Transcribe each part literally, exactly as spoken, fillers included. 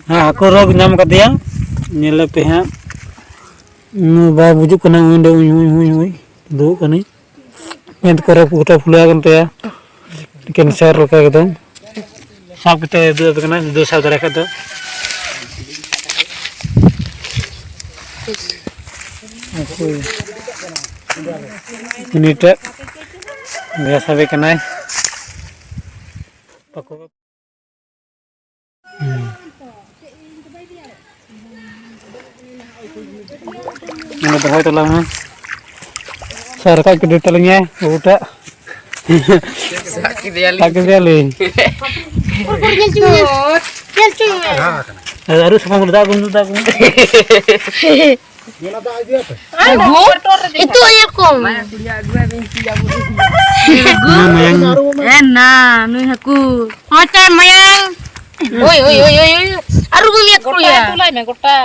ᱦᱮᱸ, ᱦᱟᱹᱠᱩ ᱨᱳᱜᱽ ᱧᱟᱢ ᱠᱟᱫᱮᱭᱟ, ᱧᱮᱞᱮ ᱯᱮ ᱦᱟᱸᱜ᱾ ᱩᱱᱤ ᱵᱟᱭ ᱵᱩᱡᱩᱜ ᱠᱟᱱᱟ, ᱩᱱᱤ ᱫᱚ ᱩᱭ ᱩᱭ ᱩᱭ ᱩᱭ ᱫᱩᱲᱩᱵ ᱠᱟᱱᱟᱭ᱾ ᱢᱮᱫ ᱠᱚᱨᱮ ᱜᱚᱴᱟ ᱯᱷᱩᱞᱟᱹᱣ ᱟᱠᱟᱱ ᱛᱟᱭᱟ, ᱠᱮᱱᱥᱟᱨ ᱞᱮᱠᱟ ᱮᱠᱫᱚᱢ᱾ ᱥᱟᱵ ᱠᱟᱛᱮ ᱩᱫᱩᱜ ᱟᱯᱮ ᱠᱟᱱᱟ, ᱡᱩᱫᱤ ᱥᱟᱵ ᱫᱟᱲᱮ ᱠᱷᱟᱡ ᱫᱚ᱾ ᱩᱱᱤᱴᱟᱜ ᱵᱮᱥ ᱟᱯᱮ ᱠᱟᱱᱟᱭ᱾ ᱚᱸᱰᱮ ᱫᱚᱦᱚᱭ ᱛᱟᱞᱟᱝ ᱢᱮ᱾ ᱥᱟᱨ ᱨᱟᱠᱟᱵ ᱠᱮᱫᱮ ᱛᱟᱞᱟᱝᱟᱭ ᱵᱟᱹᱵᱩᱴᱟᱜ᱾ ᱥᱟᱵ ᱠᱮᱫᱮᱭᱟᱞᱤᱧ᱾ ᱥᱟᱵ ᱠᱮᱫᱮᱭᱟᱞᱤᱧ᱾ ᱧᱮᱞ ᱪᱚᱝ ᱢᱮ᱾ ᱧᱮᱞ ᱪᱚᱝ ᱢᱮ᱾ ᱟᱨ ᱟᱹᱨᱩᱵ ᱥᱟᱯᱷᱟ ᱠᱚ ᱫᱟᱜ ᱠᱚ ᱧᱩ, ᱫᱟᱜ ᱠᱚ ᱧᱩ᱾ ᱱᱤᱛᱚᱜ ᱤᱭᱟᱹ ᱠᱚ᱾ ᱢᱟᱭᱟᱝ᱾ ᱮ ᱱᱟ, ᱱᱩᱭ ᱦᱟᱹᱠᱩ᱾ ᱦᱚᱸ, ᱪᱟᱭ ᱢᱟᱭᱟᱝ᱾ ᱳᱭ, ᱳᱭ, ᱳᱭ, ᱳᱭ, ᱳᱭ᱾ ᱟᱨ ᱨᱩᱜᱩ ᱢᱮᱭᱟ ᱠᱚ ᱜᱚᱴᱟ ᱭᱟ᱾ ᱫᱩᱞᱟᱭ ᱢᱮ, ᱜᱚᱴᱟ᱾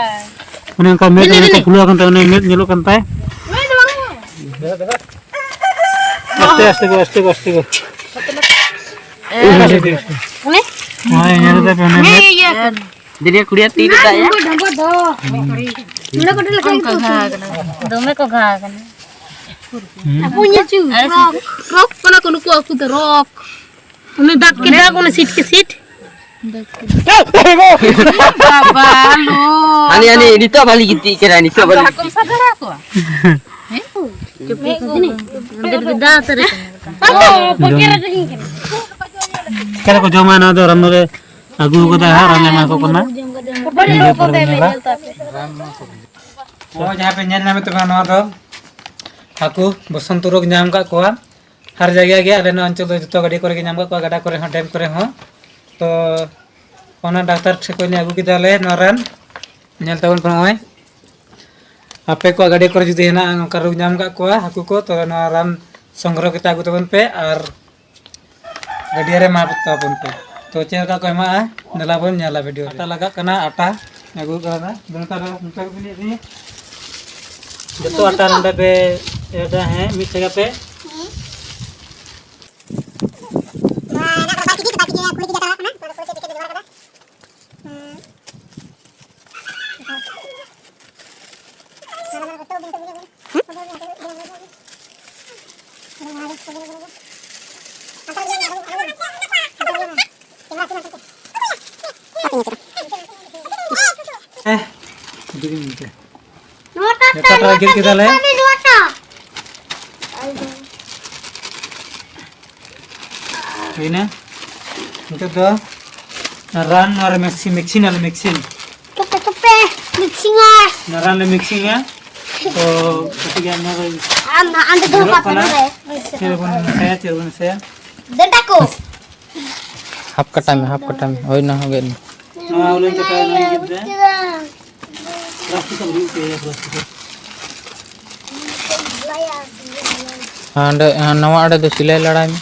ᱚᱱᱮ ᱚᱱᱠᱟ ᱢᱮᱫ ᱫᱤᱞᱤ, ᱚᱱᱮ ᱚᱱᱠᱟ ᱫᱤᱞᱤ᱾ ᱯᱷᱩᱞᱟᱹᱣ ᱟᱠᱟᱱ ᱛᱟᱭᱟ, ᱚᱱᱮ ᱢᱮᱫ ᱧᱮᱞᱚᱜ ᱠᱟᱱ ᱛᱟᱭ᱾ ᱟᱥᱛᱮ, ᱟᱥᱛᱮ ᱜᱚ, ᱟᱥᱛᱮ ᱜᱚ, ᱟᱥᱛᱮ ᱜᱚ᱾ ᱮ᱾ ᱟᱥᱛᱮ, ᱟᱥᱛᱮ, ᱟᱥᱛᱮ᱾ ᱚᱱᱮ? ᱦᱳᱭ, ᱧᱮᱞ ᱫᱟᱯᱮ, ᱚᱱᱮ ᱦᱮᱸ, ᱢᱮᱫ᱾ ᱤᱭᱟᱹ᱾ ᱫᱤᱱᱤᱭᱟ ᱠᱩᱲᱤᱭᱟ ᱛᱤ ᱨᱮ ᱫᱟᱜ ᱭᱟ᱾ ᱰᱷᱟᱝᱜᱚ ᱫᱚ᱾ ᱱᱚᱰᱮ ᱠᱚ ᱰᱷᱮᱨ ᱞᱮᱠᱷᱟᱱ ᱚᱱᱠᱟ ᱜᱮᱠᱚ ᱜᱷᱟ ᱩᱛᱩᱭᱟ᱾ ᱠᱟᱱᱟ᱾ ᱫᱚᱢᱮ ᱠᱚ ᱜᱷᱟ ᱠᱟᱱᱟ᱾ ᱦᱩᱸ᱾ ᱟᱠᱚ ᱧᱮᱞ ᱪᱚ, ᱟᱨ ᱨᱚᱠ, ᱨᱚᱠ ᱠᱟᱱᱟ ᱠᱚ ᱱᱩᱠᱩ, ᱟᱠᱚ ᱫᱚ ᱨᱚᱠ᱾ ᱚᱱᱮ ᱫᱟᱜ ᱠᱮᱫᱟ ᱠᱚ, ᱚᱱᱮ ᱥᱤᱴ ᱠᱮ ᱥᱤᱴ᱾ ᱵᱟᱵᱟ ᱞᱳ᱾ ᱦᱟᱱᱤ, ᱦᱟᱱᱤ, ᱱᱤᱛᱚᱜ ᱵᱟᱹᱞᱤ ᱜᱤᱛᱤᱡ ᱠᱟᱱᱟ, ᱱᱤᱛᱚᱜ ᱟᱢ ᱫᱚ ᱵᱟᱹᱞᱤ᱾ ᱦᱟᱹᱠᱩᱢ ᱥᱟᱵ ᱫᱟᱲᱮ ᱟᱠᱚᱣᱟ? ᱦᱮᱸ? ᱚᱸᱰᱮ ᱫᱚ ᱫᱟᱜ ᱩᱛᱟᱹᱨ ᱟᱠᱟᱱᱟ᱾ ᱚ, ᱯᱚᱠᱮ ᱨᱮ ᱛᱟᱦᱮᱸ ᱠᱟᱱᱟ᱾ ᱪᱮᱫ ᱞᱮᱠᱟ ᱠᱚ ᱡᱚᱢᱟ ᱱᱚᱣᱟ ᱫᱚ ᱨᱟᱱ ᱨᱮ? ᱟᱹᱜᱩ ᱠᱟᱫᱟ ᱦᱟᱸᱜ, ᱨᱟᱱ ᱮᱢᱟ ᱠᱚ ᱠᱟᱱᱟ᱾ ᱱᱤᱡᱮ ᱯᱚᱨᱮ ᱧᱮᱞᱟ᱾ ᱱᱚᱜᱼᱚᱭ ᱡᱟᱦᱟᱸ ᱯᱮ ᱧᱮᱞ ᱧᱟᱢᱮᱫ ᱛᱟᱵᱚᱱᱟ ᱱᱚᱣᱟ ᱫᱚ ᱦᱟᱹᱠᱩ ᱵᱚᱥᱚᱱᱛ ᱨᱳᱜᱽ ᱧᱟᱢ ᱟᱠᱟᱫ ᱠᱚᱣᱟ᱾ ᱦᱟᱨ ᱡᱟᱭᱜᱟ ᱜᱮ ᱟᱞᱮ ᱱᱚᱣᱟ ᱚᱧᱪᱚᱞ ᱫᱚ ᱡᱚᱛᱚ ᱜᱟᱹᱰᱭᱟᱹ ᱠᱚᱨᱮ ᱜᱮ ᱧᱟᱢ ᱟᱠᱟᱫ ᱠᱚᱣᱟ, ᱜᱟᱰᱟ ᱠᱚᱨᱮ ᱦᱚᱸ, ᱰᱮᱢ ᱠᱚᱨᱮ ᱦᱚᱸ᱾ ᱛᱚ ᱚᱱᱟ ᱰᱟᱠᱛᱟᱨ ᱴᱷᱮᱱ ᱠᱷᱚᱱ ᱞᱮ ᱟᱹᱜᱩ ᱠᱮᱫᱟ ᱞᱮ ᱱᱚᱣᱟ ᱨᱟᱱ᱾ ᱧᱮᱞ ᱛᱟᱵᱚᱱ ᱯᱮ ᱱᱚᱜᱼᱚᱭ᱾ ᱟᱯᱮ ᱠᱚᱣᱟᱜ ᱜᱟᱹᱰᱭᱟᱹ ᱠᱚᱨᱮ ᱡᱩᱫᱤ ᱦᱮᱱᱟᱜᱼᱟ ᱱᱚᱝᱠᱟ ᱨᱳᱜᱽ ᱧᱟᱢ ᱟᱠᱟᱫ ᱠᱚᱣᱟ ᱦᱟᱹᱠᱩ ᱠᱚ, ᱛᱚᱵᱮ ᱱᱚᱣᱟ ᱨᱟᱱ ᱥᱚᱝᱜᱨᱚᱦᱚ ᱠᱟᱛᱮ ᱟᱹᱜᱩ ᱛᱟᱵᱚᱱ ᱯᱮ ᱟᱨ ᱜᱟᱹᱰᱭᱟᱹ ᱨᱮ ᱮᱢᱟ ᱛᱟᱵᱚᱱ ᱯᱮ᱾ ᱛᱚ ᱪᱮᱫ ᱞᱮᱠᱟ ᱠᱚ ᱮᱢᱟᱜᱼᱟ, ᱫᱮᱞᱟ ᱵᱚᱱ ᱧᱮᱞᱟ ᱵᱷᱤᱰᱤᱭᱳ ᱨᱮ᱾ ᱟᱴᱟ ᱞᱟᱜᱟᱜ ᱠᱟᱱᱟ, ᱟᱴᱟ ᱟᱹᱜᱩ ᱠᱟᱫᱟ᱾ ᱱᱚᱝᱠᱟ ᱫᱚ, ᱱᱚᱝᱠᱟ ᱜᱮ ᱵᱚᱱ ᱤᱫᱤᱭᱟ᱾ ᱡᱚᱛᱚ ᱟᱴᱟ ᱱᱚᱰᱮ ᱯᱮ ᱮᱰᱟ, ᱦᱮᱸ, ᱢᱤᱫ ᱴᱷᱮᱱ ᱯᱮ᱾ ᱱᱚᱣᱟ ᱦᱮᱱᱟᱜ ᱠᱟᱫᱟ ᱵᱟᱨ ᱠᱮᱡᱤ, ᱵᱟᱨ ᱠᱮᱡᱤ ᱨᱮ ᱠᱩᱲᱤ ᱠᱮᱡᱤ ᱟᱴᱟ ᱞᱟᱜᱟᱜ ᱠᱟᱱᱟ᱾ ᱱᱚᱣᱟ ᱫᱚ ᱠᱩᱲᱤ ᱠᱮᱡᱤ ᱡᱚᱜᱟᱲ ᱠᱟᱫᱟ᱾ ᱦᱩᱸ᱾ ᱦᱮᱸ, ᱦᱤᱡᱩᱜ ᱢᱮ ᱱᱚᱛᱮ᱾ ᱱᱚᱣᱟᱴᱟᱜ ᱱᱮᱛᱟᱨ ᱴᱟᱜ ᱜᱮᱫ ᱠᱮᱫᱟᱞᱮ᱾ ᱱᱚᱣᱟᱴᱟᱜ᱾ ᱦᱩᱭᱱᱟ᱾ ᱱᱤᱛᱚᱜ ᱫᱚ ᱨᱟᱱ ᱟᱨ ᱢᱤᱠᱥᱤ, ᱢᱤᱠᱥᱤᱱ ᱟᱞᱮ ᱢᱤᱠᱥᱤᱱ᱾ ᱛᱚᱯᱮ, ᱛᱚᱯᱮ, ᱢᱤᱠᱥᱤᱝᱟ᱾ ᱚᱱᱟ ᱨᱟᱱ ᱞᱮ ᱢᱤᱠᱥᱤᱝᱟ᱾ ᱛᱚ, ᱠᱟᱹᱴᱤᱡ ᱜᱟᱱ ᱱᱚᱣᱟ ᱫᱚ ᱟᱢ, ᱟᱢ ᱫᱚ ᱡᱚᱨᱚᱜ ᱠᱟᱱᱟ᱾ ᱪᱮᱫ ᱵᱚᱱ ᱢᱮᱥᱟᱭᱟ, ᱪᱮᱫ ᱵᱚᱱ ᱢᱮᱥᱟᱭᱟ? ᱰᱟᱸᱰᱟ ᱠᱚ᱾ ᱦᱟᱯ ᱠᱟᱴᱟᱭ ᱢᱮ, ᱦᱟᱯ ᱠᱟᱴᱟᱭ ᱢᱮ᱾ ᱦᱳᱭ, ᱚᱱᱟ ᱦᱚᱸ ᱜᱮᱫ ᱢᱮ᱾ ᱱᱚᱣᱟ ᱦᱚᱞᱚᱝ ᱪᱟᱠᱷᱟ ᱱᱚᱣᱟ ᱜᱮᱫ ᱫᱟ᱾ ᱯᱞᱟᱥᱴᱤᱠ ᱟᱞᱚ ᱦᱩᱭᱩᱜ ᱛᱟᱭᱟ, ᱯᱞᱟᱥᱴᱤᱠ᱾ ᱦᱟᱸᱰᱮ, ᱦᱟᱸ, ᱱᱚᱣᱟ ᱟᱲᱮ ᱫᱚ ᱥᱤᱞᱟᱹᱭ ᱞᱟᱲᱟᱭ ᱢᱮ᱾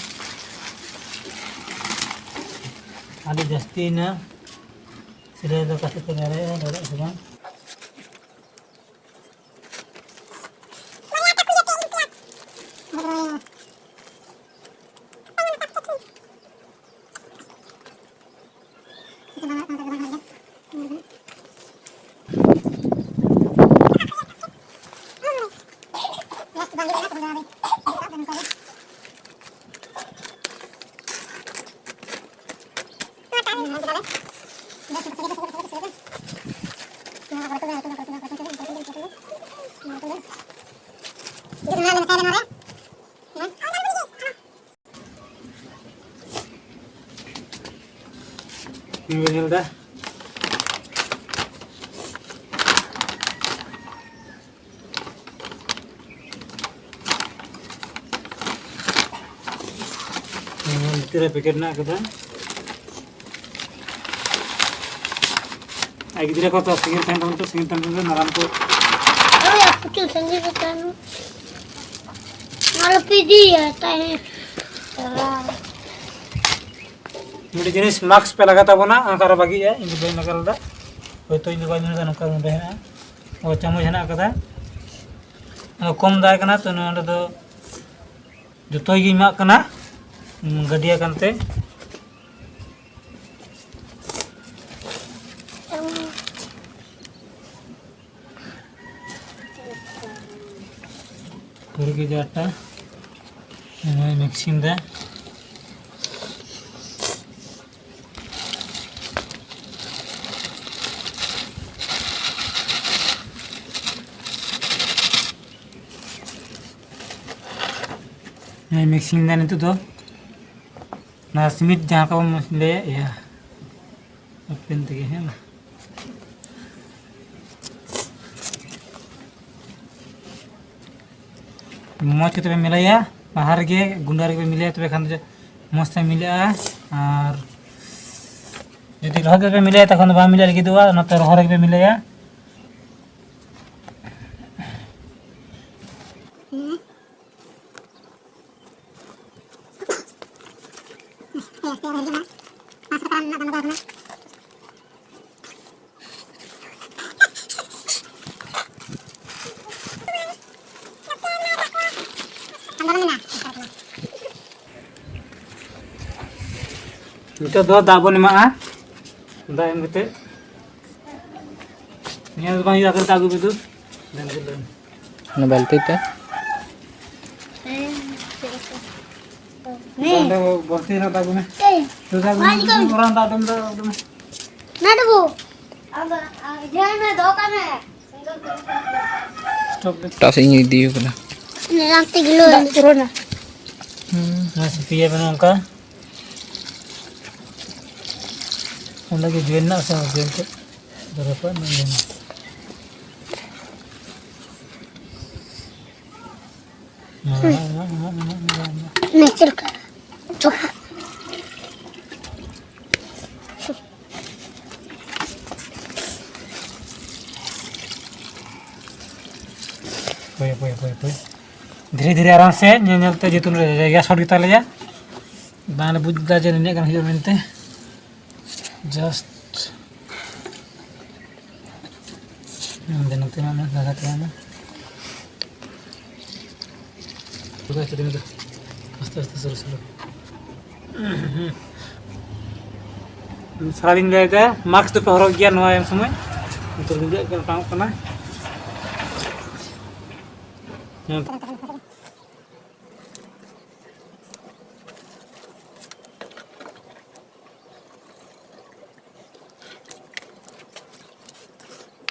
ᱟᱹᱰᱤ ᱡᱟᱹᱥᱛᱤᱭᱮᱱᱟ᱾ ᱥᱤᱞᱟᱹᱭ ᱫᱚ ᱚᱠᱟ ᱥᱮᱫ ᱛᱮ ᱫᱟᱲᱮᱭᱟᱜᱼᱟ, ᱫᱟᱲᱮᱭᱟᱜᱼᱟ ᱥᱮ ᱵᱟᱝ? ᱧᱮᱞ ᱫᱟ᱾ ᱱᱚᱣᱟ ᱵᱷᱤᱛᱤᱨ ᱨᱮ ᱯᱮᱠᱮᱴ ᱢᱮᱱᱟᱜ ᱠᱟᱫᱟ᱾ ᱟᱨ ᱜᱤᱫᱽᱨᱟᱹ ᱠᱚ ᱛᱚ ᱥᱟᱺᱜᱤᱧ ᱛᱟᱦᱮᱱ ᱛᱟᱵᱚᱱ ᱛᱚ, ᱥᱟᱺᱜᱤᱧ ᱛᱟᱦᱮᱱ ᱛᱟᱵᱚᱱ ᱛᱚ, ᱱᱟᱨᱟᱢ ᱠᱚ᱾ ᱳᱭ, ᱟᱯᱮ ᱴᱷᱮᱱ ᱥᱟᱺᱜᱤᱧ ᱨᱮ ᱛᱟᱦᱮᱱ ᱢᱮ᱾ ᱟᱞᱚ ᱯᱮ ᱤᱫᱤᱭᱟ, ᱛᱟᱦᱮᱸ᱾ ᱢᱤᱫᱴᱮᱡ ᱡᱤᱱᱤᱥ ᱢᱟᱥᱠ ᱯᱮ ᱞᱟᱜᱟᱣ ᱛᱟᱵᱚᱱᱟ, ᱚᱱᱠᱟ ᱨᱮ ᱵᱷᱟᱹᱜᱤᱜᱼᱟ᱾ ᱤᱧ ᱫᱚ ᱵᱟᱹᱧ ᱞᱟᱜᱟᱣ ᱞᱮᱫᱟ, ᱦᱳᱭᱛᱳ ᱤᱧ ᱫᱚ ᱵᱟᱹᱧ ᱧᱮᱞ ᱮᱫᱟ ᱱᱚᱝᱠᱟ ᱱᱚᱰᱮ ᱦᱮᱱᱟᱜᱼᱟ᱾ ᱚ, ᱪᱟᱢᱚᱪ ᱦᱮᱱᱟᱜ ᱟᱠᱟᱫᱟ, ᱟᱫᱚ ᱠᱚᱢ ᱫᱟᱜ ᱠᱟᱱᱟ, ᱛᱚ ᱱᱚᱰᱮ ᱫᱚ ᱡᱚᱛᱚ ᱜᱮᱧ ᱮᱢᱟᱜ ᱠᱟᱱᱟ, ᱩᱸ, ᱜᱟᱹᱰᱭᱟᱹ ᱠᱟᱱᱛᱮ᱾ ᱦᱩᱲᱩ ᱜᱮ ᱡᱟᱴᱟ ᱱᱚᱜᱼᱚᱭ ᱢᱤᱠᱥᱤᱝ ᱫᱟ᱾ ᱱᱚᱜᱼᱚᱭ ᱢᱤᱠᱥᱤᱝ ᱫᱟ ᱱᱤᱛᱚᱜ ᱫᱚ᱾ ᱚᱱᱟ ᱥᱤᱢᱤᱴ ᱡᱟᱦᱟᱸ ᱠᱚ ᱵᱚᱱ ᱞᱟᱹᱭᱟ, ᱤᱭᱟᱹ, ᱳᱯᱮᱱ ᱛᱮᱜᱮ, ᱦᱮᱸ᱾ ᱢᱚᱡᱽ ᱠᱟᱛᱮ ᱯᱮ ᱢᱤᱞᱟᱹᱭᱟ, ᱞᱟᱦᱟ ᱨᱮᱜᱮ ᱜᱩᱸᱰᱟᱹ ᱨᱮᱜᱮ ᱯᱮ ᱢᱤᱞᱟᱹᱭᱟ, ᱛᱚᱵᱮ ᱠᱷᱟᱱ ᱫᱚ ᱢᱚᱡᱽ ᱛᱮ ᱢᱤᱞᱟᱹᱜᱼᱟ᱾ ᱟᱨ ᱡᱩᱫᱤ ᱞᱚᱦᱚᱫ ᱨᱮᱯᱮ ᱢᱤᱞᱟᱹᱭᱟ, ᱛᱚᱠᱷᱚᱱ ᱫᱚ ᱵᱟᱝ ᱢᱤᱞᱟᱹᱜ ᱞᱟᱹᱜᱤᱫᱚᱜᱼᱟ, ᱚᱱᱟᱛᱮ ᱨᱚᱦᱚᱲ ᱨᱮᱜᱮ ᱯᱮ ᱢᱤᱞᱟᱹᱭᱟ᱾ ᱱᱤᱛᱚᱜ ᱫᱚ ᱫᱟᱜ ᱵᱚᱱ ᱮᱢᱟᱜᱼᱟ᱾ ᱫᱟᱜ ᱮᱢ ᱠᱟᱛᱮ ᱱᱤᱭᱟᱹ ᱫᱚ ᱵᱟᱝ ᱦᱩᱭᱩᱜᱼᱟ, ᱟᱹᱜᱩ ᱢᱮ ᱫᱩ᱾ ᱚᱱᱟ ᱵᱟᱹᱞᱛᱤ ᱛᱮ᱾ ᱚᱸᱰᱮ ᱵᱚᱨᱛᱤ ᱨᱮ ᱫᱟᱜ ᱟᱹᱜᱩ ᱢᱮ᱾ ᱛᱩ ᱫᱟᱜ ᱟᱹᱜᱩ ᱢᱮ, ᱚᱨᱟᱝ ᱫᱟᱜ ᱫᱚᱢ ᱫᱚ ᱟᱹᱜᱩ ᱢᱮ᱾ ᱱᱟ ᱰᱩᱵᱩ᱾ ᱟᱫᱚ, ᱟ, ᱡᱟᱦᱟᱸᱭ ᱢᱮ ᱫᱚᱦᱚ ᱠᱟᱜ ᱢᱮ᱾ ᱥᱴᱚᱯ ᱫᱮ᱾ ᱮᱴᱟᱜ ᱥᱮᱫ ᱤᱧ ᱤᱫᱤ ᱠᱟᱱᱟ᱾ ᱱᱮᱞᱟᱢ ᱛᱮ ᱜᱤᱞᱟᱹ᱾ ᱫᱟᱜ ᱡᱚᱨᱚᱭᱱᱟ᱾ ᱦᱩᱸ, ᱢᱟ ᱥᱤᱯᱤᱭᱟ ᱵᱮᱱ ᱚᱱᱠᱟ᱾ ᱚᱸᱰᱮ ᱜᱮ ᱡᱚᱭᱮᱱ ᱢᱮᱱᱟᱜᱼᱟ ᱥᱮ ᱡᱚᱭᱮᱱ ᱛᱮ ᱫᱚᱦᱚ ᱠᱟᱜ ᱢᱮ᱾ ᱱᱮ ᱪᱮᱫ ᱞᱮᱠᱟ? ᱪᱚᱯ᱾ ᱦᱟᱯᱳᱭ, ᱦᱟᱯᱳᱭ, ᱦᱟᱯᱳᱭ, ᱦᱟᱯᱳᱭ᱾ ᱫᱷᱤᱨᱮ ᱫᱷᱤᱨᱮ ᱟᱨᱟᱢ ᱥᱮ ᱧᱮᱞ ᱧᱮᱞ ᱛᱮ, ᱡᱮᱦᱮᱛᱩ ᱱᱚᱰᱮ ᱡᱟᱭᱜᱟ ᱥᱚᱴ ᱜᱮᱛᱟ ᱞᱮᱭᱟ, ᱵᱟᱝᱞᱮ ᱵᱩᱡᱽ ᱮᱫᱟ ᱡᱮ ᱱᱤᱱᱟᱹᱜ ᱜᱟᱱ ᱦᱩᱭᱩᱜᱼᱟ ᱢᱮᱱᱛᱮ᱾ ᱡᱟᱥᱴ ᱱᱚᱛᱮ ᱱᱚᱛᱮ ᱢᱟ ᱞᱟᱜᱟ ᱛᱟᱵᱚᱱ ᱢᱮ᱾ ᱟᱥᱛᱮ ᱟᱥᱛᱮ ᱥᱚᱨᱚ ᱥᱚᱨᱚ᱾ ᱥᱟᱨᱟᱫᱤᱱ ᱞᱟᱹᱭᱫᱟ ᱢᱟᱥᱠ ᱫᱚᱯᱮ ᱦᱚᱨᱚᱜ ᱜᱮᱭᱟ ᱱᱚᱣᱟ ᱮᱢ ᱥᱚᱢᱚᱭ? ᱱᱤᱛᱚᱜ ᱵᱩᱡᱷᱟᱹᱜ ᱠᱟᱱᱟ, ᱚᱴᱟᱝᱚᱜ ᱠᱟᱱᱟ᱾ ᱦᱮᱸ᱾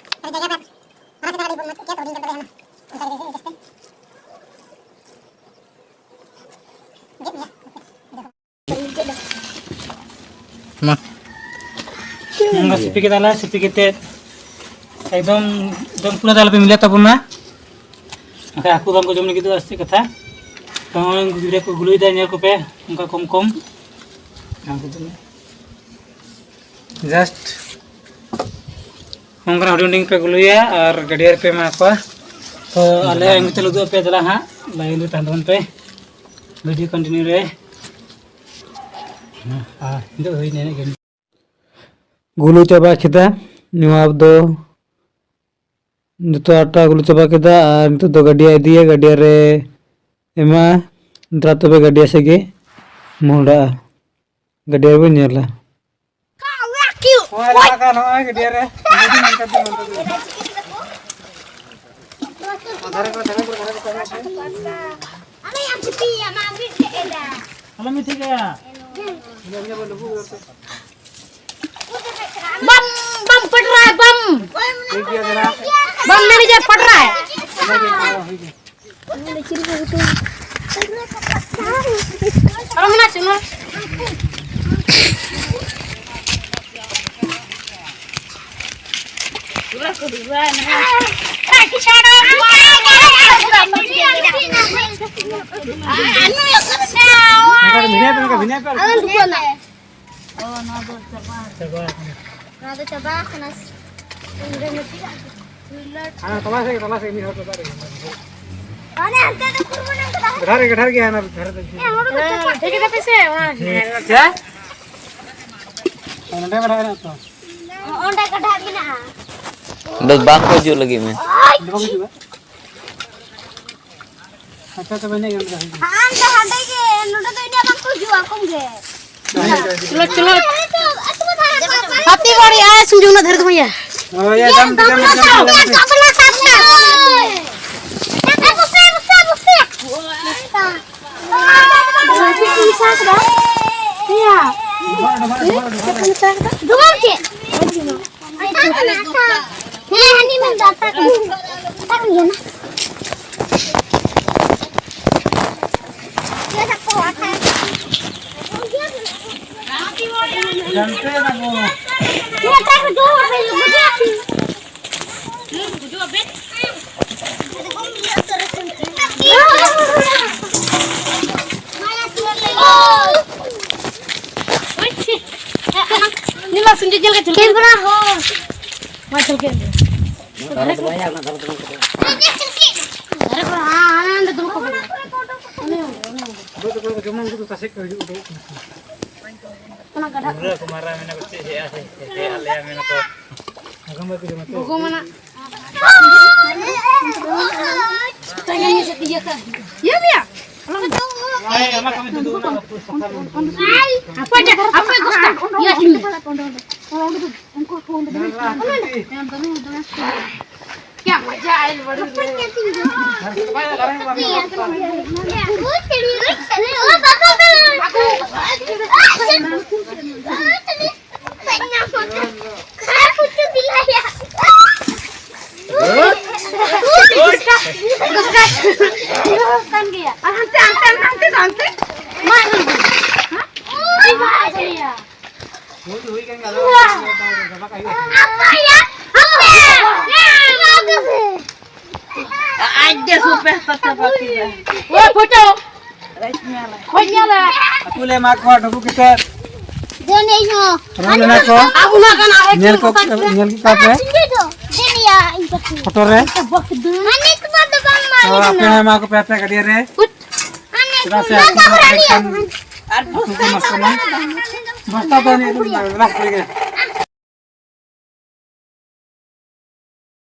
ᱢᱟ᱾ ᱱᱚᱝᱠᱟ ᱥᱤᱯᱤ ᱠᱮᱫᱟᱞᱮ, ᱥᱤᱯᱤ ᱠᱟᱛᱮ ᱮᱠᱫᱚᱢ, ᱮᱠᱫᱚᱢ ᱯᱩᱨᱟᱹ ᱫᱚ ᱟᱞᱚᱯᱮ ᱢᱤᱞᱟᱹ ᱛᱟᱵᱚᱱᱟ᱾ ᱵᱟᱠᱷᱟᱡ ᱦᱟᱹᱠᱩ ᱵᱟᱝ ᱠᱚ ᱡᱚᱢ ᱞᱟᱹᱜᱤᱫᱚᱜᱼᱟ, ᱥᱮ ᱪᱮᱫ ᱠᱟᱛᱷᱟ? ᱛᱚ ᱱᱚᱜᱼᱚᱭ ᱩᱱᱠᱩ ᱜᱤᱫᱽᱨᱟᱹ ᱠᱚ ᱜᱩᱞᱩᱭᱮᱫᱟ, ᱧᱮᱞ ᱠᱚᱯᱮ, ᱚᱱᱠᱟ ᱠᱚᱢ ᱠᱚᱢ᱾ ᱡᱟᱥᱴ ᱚᱱᱠᱟᱱᱟᱜ ᱦᱩᱰᱤᱧ ᱦᱩᱰᱤᱧ ᱯᱮ ᱜᱩᱞᱩᱭᱟ ᱟᱨ ᱜᱟᱹᱰᱭᱟᱹ ᱨᱮᱯᱮ ᱮᱢᱟ ᱠᱚᱣᱟ᱾ ᱛᱚ ᱟᱞᱮ ᱱᱤᱛᱚᱜ ᱞᱮ ᱩᱫᱩᱜ ᱟᱯᱮᱭᱟ, ᱫᱮᱞᱟ ᱦᱟᱸᱜ, ᱞᱟᱭᱤᱱ ᱨᱮ ᱛᱟᱦᱮᱱ ᱛᱟᱵᱚᱱ ᱯᱮ, ᱵᱷᱤᱰᱤᱭᱳ ᱠᱚᱱᱴᱤᱱᱤᱭᱩ ᱨᱮ᱾ ᱟᱨ ᱱᱤᱛᱚᱜ ᱦᱩᱭᱱᱟ ᱤᱱᱟᱹᱜ ᱜᱮ᱾ ᱜᱩᱞᱩ ᱪᱟᱵᱟ ᱠᱮᱫᱟ᱾ ᱱᱚᱣᱟ ᱫᱚ ᱡᱚᱛᱚ ᱟᱴᱟ ᱜᱩᱞᱩ ᱪᱟᱵᱟ ᱠᱮᱫᱟ᱾ ᱟᱨ ᱱᱤᱛᱚᱜ ᱫᱚ ᱜᱟᱹᱰᱭᱟᱹ ᱤᱫᱤᱭᱟ, ᱜᱟᱹᱰᱭᱟᱹ ᱨᱮ ᱮᱢᱟ᱾ ᱫᱮᱞᱟ ᱛᱚᱵᱮ ᱜᱟᱹᱰᱭᱟᱹ ᱥᱮᱫ ᱜᱮ ᱢᱚᱦᱰᱟᱜᱼᱟ, ᱜᱟᱹᱰᱭᱟᱹ ᱨᱮᱵᱚᱱ ᱧᱮᱞᱟ᱾ ᱱᱚᱜᱼᱚᱭ ᱞᱟᱜᱟ ᱠᱟᱜᱼᱟ, ᱱᱚᱜᱼᱚᱭ ᱜᱟᱹᱰᱭᱟᱹ ᱨᱮ᱾ ᱟᱞᱚᱢ ᱢᱤᱫ ᱴᱷᱤᱠ ᱜᱮᱭᱟ᱾ ᱵᱟᱢ, ᱵᱟᱢ ᱯᱟᱴᱨᱟᱭ, ᱵᱟᱢ᱾ ᱴᱷᱤᱠ ᱜᱮᱭᱟ, ᱫᱮᱞᱟ᱾ ᱵᱟᱢ ᱢᱮᱱᱮᱡᱟᱨ ᱯᱟᱴᱨᱟᱭ᱾ ᱟᱨᱚ ᱢᱮᱱᱟᱜ ᱪᱩᱱᱟ᱾ ᱱᱚᱣᱟ ᱫᱚ ᱪᱟᱵᱟ ᱟᱠᱟᱱᱟ᱾ ᱦᱮᱸ, ᱛᱚᱞᱟ ᱥᱮᱫ, ᱛᱚᱞᱟ ᱥᱮᱫ ᱢᱤᱫ ᱦᱚᱲ ᱠᱚ ᱫᱟᱨᱮ᱾ ᱟᱞᱮ ᱦᱟᱱᱛᱮ ᱫᱚ ᱠᱩᱨᱵᱟᱱ ᱮᱢ ᱠᱟᱫᱟ᱾ ᱜᱟᱰᱷᱟ ᱨᱮ, ᱜᱟᱰᱷᱟ ᱨᱮ ᱜᱮᱭᱟ, ᱚᱱᱟ ᱫᱷᱟᱨᱮ ᱫᱚ᱾ ᱦᱮᱸ, ᱦᱚᱲ ᱠᱚ ᱪᱟᱵᱟ᱾ ᱴᱷᱤᱠ ᱜᱮ ᱛᱟᱯᱮ ᱥᱮ? ᱚᱱᱟ ᱦᱮᱸ᱾ ᱪᱮᱫ? ᱱᱚᱰᱮ ᱜᱟᱰᱷᱟ ᱢᱮᱱᱟᱜ ᱛᱚ᱾ ᱚᱸᱰᱮ ᱜᱟᱰᱷᱟ ᱢᱮᱱᱟᱜᱼᱟ᱾ ᱵᱮᱥ ᱵᱟᱝ ᱠᱚ ᱦᱤᱡᱩᱜ ᱞᱟᱹᱜᱤᱫ ᱢᱮ᱾ ᱚᱸᱰᱮ ᱵᱟᱝ ᱦᱤᱡᱩᱜᱼᱟ? ᱟᱪᱪᱷᱟ, ᱛᱚᱵᱮ ᱤᱱᱟᱹᱜ ᱜᱮ ᱱᱚᱰᱮ ᱫᱚ ᱦᱤᱡᱩᱜᱼᱟ᱾ ᱟᱢ ᱫᱚ ᱦᱟᱸᱰᱮ ᱜᱮ, ᱱᱚᱰᱮ ᱫᱚ ᱤᱱᱟᱹᱜ ᱵᱟᱝ ᱠᱚ ᱦᱤᱡᱩᱜᱼᱟ, ᱠᱚᱢ ᱜᱮ᱾ ᱵᱟᱝ ᱦᱤᱡᱩᱜᱼᱟ, ᱦᱤᱡᱩᱜᱼᱟ᱾ ᱪᱚᱞᱚ, ᱪᱚᱞᱚ᱾ ᱦᱟᱹᱛᱤ ᱜᱟᱹᱲᱤ ᱟᱭ ᱥᱩᱱᱡᱩ ᱩᱱᱟᱹᱜ ᱫᱷᱟᱹᱨ ᱫᱚ ᱵᱷᱟᱹᱭᱟ᱾ ᱦᱳᱭ, ᱭᱟ, ᱡᱟᱢ, ᱡᱟᱢ, ᱡᱟᱢ, ᱡᱟᱢ, ᱡᱟᱢ᱾ ᱫᱚ ᱦᱟᱸᱜ ᱫᱚ ᱵᱟᱝ ᱪᱮᱫ? ᱦᱮᱸ, ᱦᱟᱹᱱᱤ ᱢᱮᱱ ᱫᱟ ᱟᱛᱟ ᱠᱚ᱾ ᱟᱛᱟ ᱠᱚ ᱤᱭᱟᱹ ᱱᱟ᱾ ᱤᱭᱟᱹ ᱥᱟᱵ ᱠᱚ ᱟᱛᱟ᱾ ᱡᱟᱱᱛᱮ ᱱᱟ ᱵᱚ᱾ ᱤᱭᱟᱹ ᱟᱛᱟ ᱠᱚ ᱫᱚ ᱵᱟᱝ ᱵᱩᱡᱷᱟᱹᱜ ᱠᱟᱱᱟ᱾ ᱱᱤᱢᱟ ᱥᱩᱱᱡᱤ ᱡᱮᱞ ᱠᱟ ᱪᱩᱞᱠᱮ᱾ ᱠᱮᱢᱨᱟ ᱦᱚ᱾ ᱢᱟ ᱪᱩᱞᱠᱮ᱾ ᱟᱨᱮ ᱠᱚ ᱦᱟᱸ ᱦᱟᱸ ᱫᱩᱲᱩᱵ ᱠᱚ᱾ ᱚᱱᱟ ᱜᱟᱰᱟ ᱠᱚ᱾ ᱯᱩᱨᱟᱹ ᱠᱚ ᱢᱟᱨᱟᱝ ᱢᱮᱱᱟ ᱠᱚ ᱪᱮᱫ ᱦᱮᱡ ᱟᱥᱮ ᱦᱮᱡ ᱟᱞᱮᱭᱟ ᱢᱮᱱᱟ ᱠᱚ᱾ ᱜᱚᱜᱚ ᱢᱟᱱᱟ᱾ ᱤᱭᱟᱹ ᱢᱮᱭᱟ᱾ ᱟᱯᱮ ᱫᱮ, ᱟᱯᱮ ᱜᱚᱥᱛᱟ᱾ ᱤᱭᱟᱹ ᱪᱤᱱ᱾ क्या मजा आया बड़े। ᱠᱟᱱ ᱜᱮᱭᱟ᱾ ᱟᱨ ᱦᱟᱱᱛᱮ, ᱦᱟᱱᱛᱮ, ᱦᱟᱱᱛᱮ ᱫᱚ ᱦᱟᱱᱛᱮ᱾ ᱢᱟ, ᱦᱮᱸ? ᱦᱩᱭ ᱫᱚ ᱦᱩᱭ ᱠᱟᱱ ᱜᱮᱭᱟ, ᱟᱫᱚ ᱜᱟᱯᱟ ᱠᱟᱜ ᱦᱩᱭᱩᱜᱼᱟ᱾ ᱟᱡ ᱜᱮ ᱥᱩᱯᱮ ᱦᱟᱛᱟ ᱪᱟᱵᱟ ᱠᱮᱫᱟ᱾ ᱳᱭ ᱯᱷᱳᱴᱳ᱾ ᱠᱷᱚᱡ ᱧᱮᱞᱟ᱾ ᱟᱹᱛᱩ ᱞᱮ ᱮᱢᱟ ᱠᱚᱣᱟ ᱰᱩᱵᱩ ᱠᱟᱛᱮᱫ᱾ ᱫᱮᱱ ᱤᱧ ᱦᱚᱸ᱾ ᱨᱚᱲ ᱢᱮᱱᱟᱜ ᱠᱚ᱾ ᱟᱵᱚ ᱢᱟ ᱠᱟᱱᱟ, ᱧᱮᱞ ᱠᱚ, ᱧᱮᱞ ᱠᱚ ᱯᱮ᱾ ᱫᱮᱱ ᱭᱟ, ᱤᱧ ᱯᱟᱥᱮ᱾ ᱯᱷᱳᱴᱳ ᱨᱮ᱾ ᱢᱟᱱᱮ ᱛᱚ ᱵᱟᱝ ᱢᱟ᱾ ᱟᱯᱮ ᱦᱚᱸ ᱮᱢᱟ ᱠᱚᱯᱮ ᱟᱯᱮ ᱜᱟᱹᱰᱭᱟᱹ ᱨᱮ᱾ ᱪᱮᱫᱟᱜ ᱥᱮ ᱟᱹᱛᱩ ᱨᱮ ᱮᱱᱠᱷᱟᱱ ᱟᱨ ᱩᱛᱩ ᱠᱚ ᱱᱚᱥᱴᱚ ᱢᱟ᱾ ᱵᱚᱥᱛᱟ ᱫᱚ ᱱᱤᱭᱟᱹ ᱫᱚ ᱞᱟᱥᱴ ᱨᱮᱜᱮ᱾